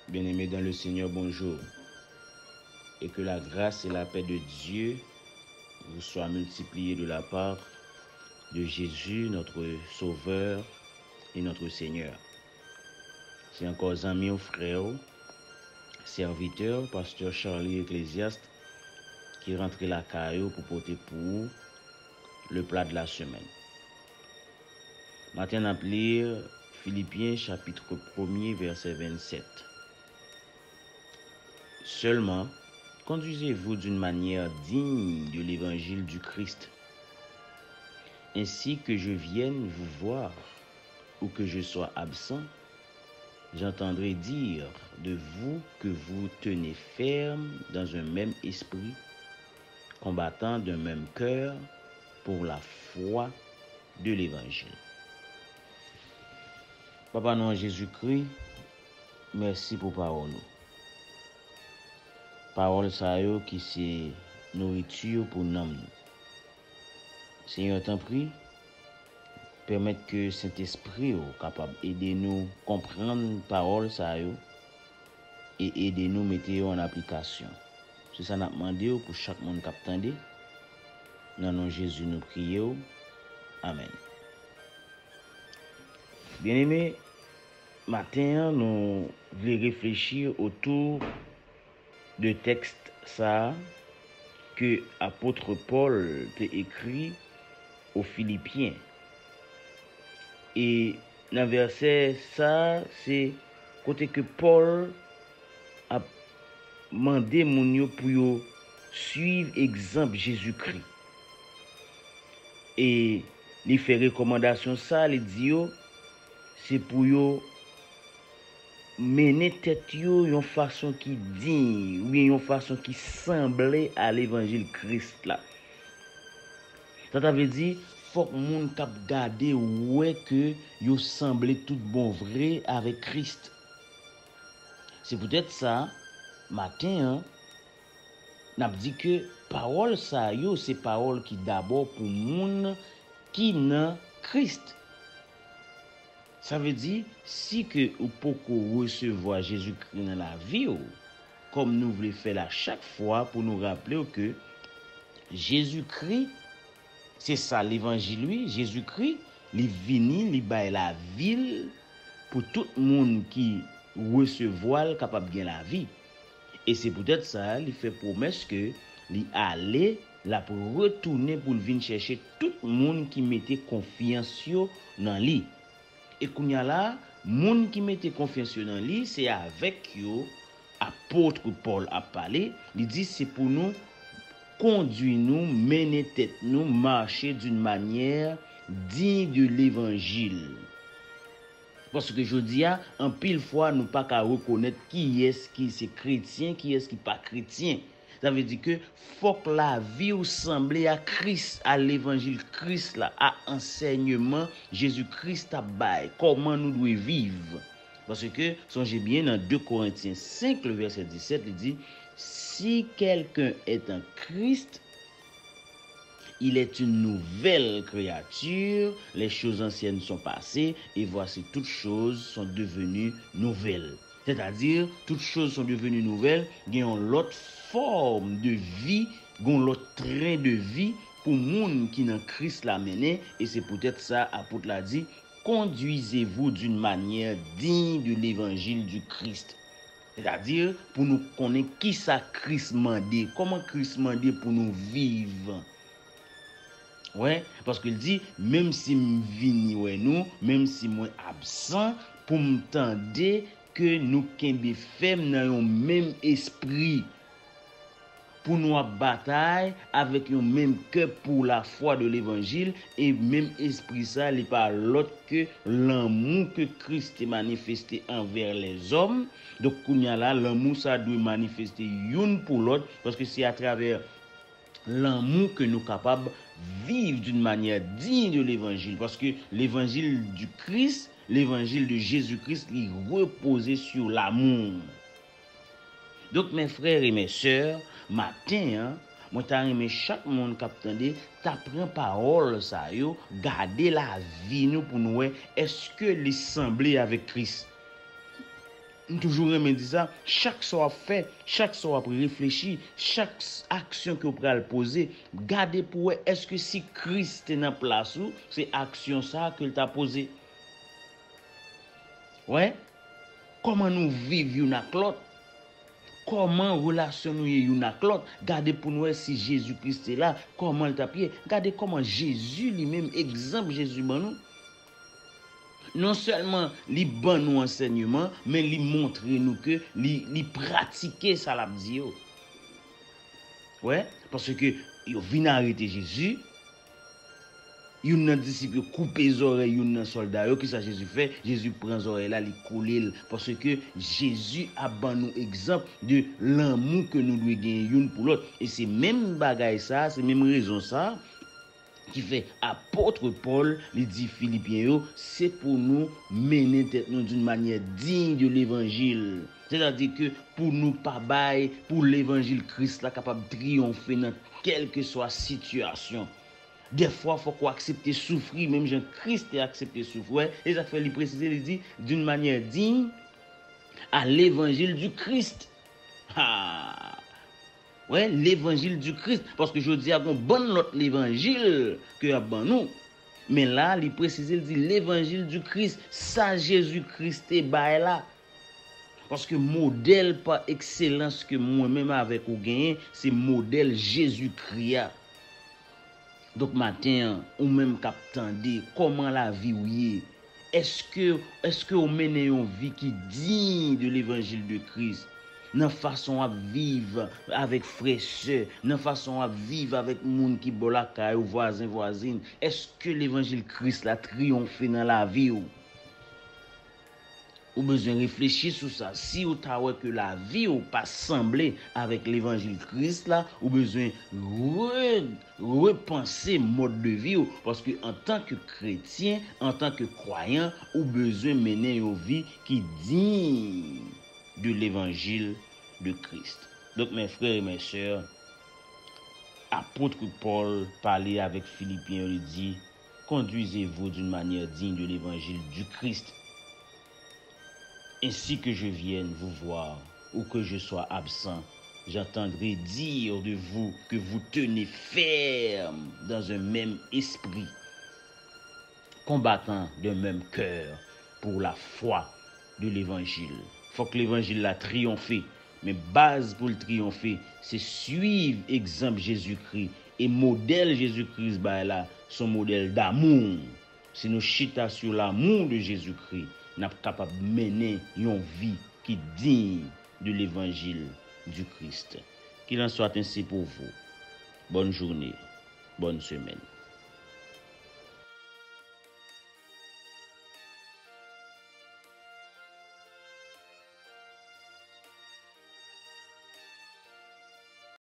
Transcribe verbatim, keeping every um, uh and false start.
Bien-aimés dans le Seigneur, bonjour. Et que la grâce et la paix de Dieu vous soient multipliées de la part de Jésus, notre Sauveur et notre Seigneur. Se ankò zanmi w, frè w, sèvitè w, pastè Charlie Ecclésiaste, ki rantre lakay ou pou pote pou ou le plat de la semaine. Maten, n ap li Filipyen chapit premye, vèsè vennsèt. Seulement, conduisez-vous d'une manière digne de l'évangile du Christ. Ainsi que je vienne vous voir ou que je sois absent, j'entendrai dire de vous que vous tenez ferme dans un même esprit, combattant d'un même cœur pour la foi de l'évangile. Papa nou an Jezikri, mèsi pou pawòl ou. Pawòl sa yo ki se nouriti pou nanm nou. Senyè, tanpri, pèmèt ke Sentespri w kapab ede nou konprann pawòl sa yo e ede nou mete yo an aplikasyon. Se sa n ap mande w pou chak moun k ap tande. Nan non Jezi nou priye w. Amèn. Byeneme, maten an, nou vle reflechi otou de tèks sa a ke apot Pòl te ekri o Filipyen. E nan vèsè sa a, se kote ke Pòl ap mande moun yo pou yo suiv egzanp Jezikri. E li fè rekòmandasyon sa, li di yo, se pou yo mennen tèt yo yon fason ki diy, oubyen yon fason ki sanble a levanjil Kris la. Sa ta vle di, fòk moun k ap gade wè ke yo sanble tout bon vre avèk Kris. Se poutèt sa, maten an, n ap di ke pawòl sa yo se pawòl ki dabò pou moun ki nan Kris. Sa vle di, si ke ou poko resevwa Jezikri nan lavi w, kòm nou vle fè l a chak fwa pou nou raple w ke Jezikri, se sa levanjil wi, Jezikri, li vini, li bay lavi l pou tout moun ki resevwa l kapab gen lavi. E se poutèt sa, li fè pwomès ke li ale, l ap retounen pou l vin chèche tout moun ki mete konfyans yo nan li. E kounye a la, moun ki mete konfyans yo nan li, se avèk yo apot Pòl ap pale. Li di se pou nou kondui nou, mennen tèt nou, mache d'une manière digne de l'évangile. Paske jodi a, anpil fwa, nou pa ka rekonèt kiyès ki se kretyen, kiyès ki pa kretyen. Sa vle di ke fòk lavi w sanble a Kris, a levanjil Kris la, a ansèyman Jezi Kris t ap bay, kòman nou dwe viv. Paske, sonje byen, nan de Korentyen senk, le vèsè disèt, li di, si quelqu'un est en Christ, il est une nouvelle créature, les choses anciennes sont passées, et voici toutes choses sont devenues nouvelles. Sètadi, toutes choses sont devenues nouvelles, gen yon lòt fòm de vi, gen yon lòt tren de vi pou moun ki nan Kris la mennen, e se poutèt sa apot la di, conduisez-vous d'une manière digne de l'évangile du Christ. Sètadi, pou nou konnen kisa Kris mande, kòman Kris mande pou nou viv. Wè, paske l di, menm si m vini wè nou, menm si mwen absan, pou m tande ke nou kenbe fèm nan yon menm espri. Pou nou ap batay avèk yon menm kè pou lafwa de levanjil, e menm espri sa, li pa lòt ke lanmou ke Kris te manifeste anvè lèzòm. Donk, kounye a la, lanmou sa dwe manifeste youn pou lòt, paske se atravè lanmou ke nou kapab viv d'une manière digne de l'évangile, paske levanjil du Christ, levanjil de Jezi Kris, li repoze sur l'amour. Donk, mes frères et mes sœurs, maten an, mwen ta renmen chak moun k ap tande ta pran pawòl sa yo, gade lavi nou pou nou wè èske li sanble avèk Kris. M toujou renmen di sa, chak sa w ap fè, chak sa w ap reflechi, chak s- aksyon ke w pral poze, gade pou wè èske si Kris te nan plas ou, se aksyon sa a ke l ta poze. Wè, kòman nou viv youn ak lòt? Kòman relasyon nou ye youn ak lòt? Gade pou n wè si Jezi Kris te la, kòman l t ap ye. Gade kòman Jezi li menm, egzanp Jezi ban nou. Non sèlman li ban nou ansèyman, men li montre nou ke li, li pratike sa l ap di yo. Wè, paske yo vin arete Jezi, youn nan disip yo koupe zòrèy youn nan sòlda yo. Kisa Jezi fè? Jezi pran zòrèy la, li kole l. Paske Jezi ap ban nou egzanp de lanmou ke nou dwe genyen youn pou lòt. E se menm bagay sa, se menm rezon sa ki fè apot Pòl, li di Filipyen yo, se pou nou mennen tèt nou d'une manière digne de l'évangile. Sètadi ke pou nou pa bay, pou levanjil Kris la kapab triyonfe nan kèlkeswa sitiyasyon. Dèfwa, fòk ou aksepte soufri, menm jan Kris te aksepte soufri. Wè, e sa k fè li presize, li di, d'une manière digne à l'évangile du Christ. Ha! Wè, levanjil di Kris. Paske jodi a, gon bann lòt levanjil ke y ap ban nou. Men la, li presize, li di, levanjil di Kris, sa Jezi Kris te bay la. Paske modèl pa ekselans ke mwen menm avèk ou genyen, se modèl Jezikri a. Donk, maten an, ou menm k ap tande, kòman lavi w ye? Èske, èske w mennen yon vi ki diy de levanjil de Kris? Nan fason w ap viv avèk frè, sè, nan fason w ap viv avèk moun ki bò lakay ou, vwazen, vwazin, èske levanjil Kris la triyonfe nan lavi w? Ou bezwen reflechi sou sa. Si w ta wè ke lavi w pa sanble avèk levanjil Kris la, ou bezwen re, repanse mòd de vi w. Paske antanke kretyen, antanke kwayan, ou bezwen mennen yon vi ki diy de levanjil de Kris. Donk, mes frères et mes sœurs, apot Pòl pale avèk Filipyen yo, li di, conduisez-vous d'une manière digne de l'évangile du Christ. Ainsi que je vienne vous voir ou que je sois absent, j'entendrai dire de vous que vous tenez ferme dans un même esprit, combattant d'un même cœur pour la foi de l'évangile. Fòk levanjil la triyonfe. Men baz pou l triyonfe, se swiv egzanp Jezikri. E modèl Jezikri bay la, se yon modèl damou. Si nou chita sou l'amour de Jésus-Christ, n ap kapab mennen yon vi ki diy de levanjil di Kris. Qu'il en soit ainsi pour vous. Bonne journée, bonne semaine.